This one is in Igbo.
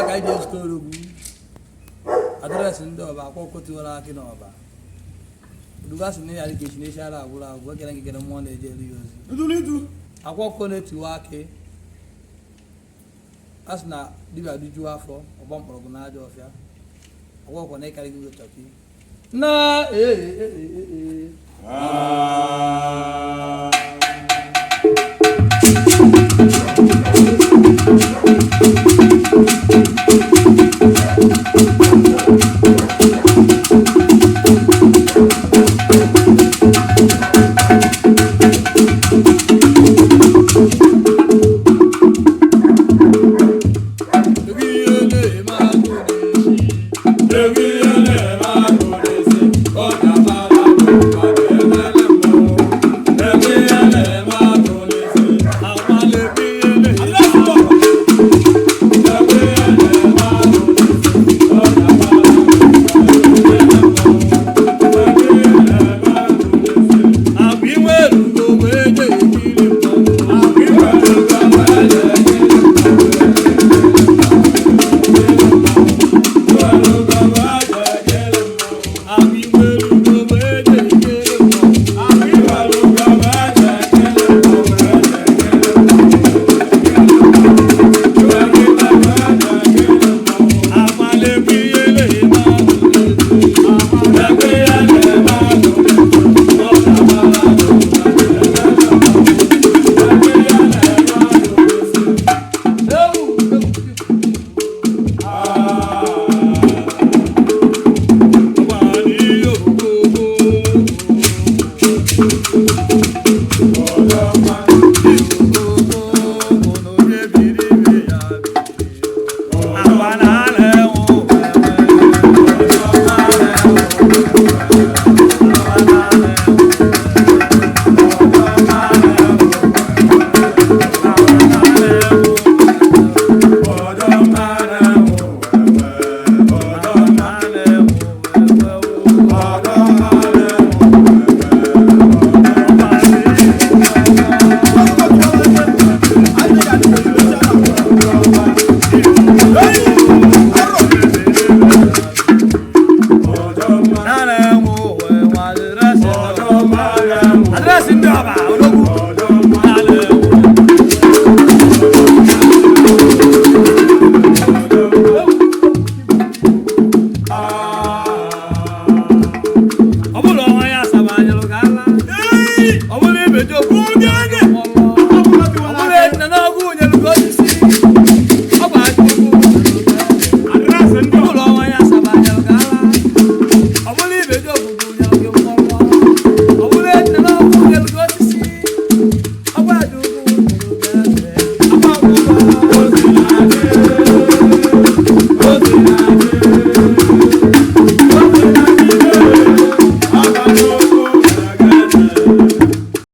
Ka anyị ji ezute odogwu. Address ndị Ọba, Akwa Ọkụkọ Tiwara Akị na Ọba. Odogwu asị na ya dị ka echi na-echi ara agwụrụ agwụ. Ekele nkekere mmụọ na-eje elu ya ozi. Idu. Akwa Ọkụkọ na-etiwa akị, a sị na dibịa dujuo afọ ọgba mkpọrọgwụ na ajọ ọfịa. Akwa Ọkụkọ na-ịkarị gị chọkị na ee ee ee ee. Ah.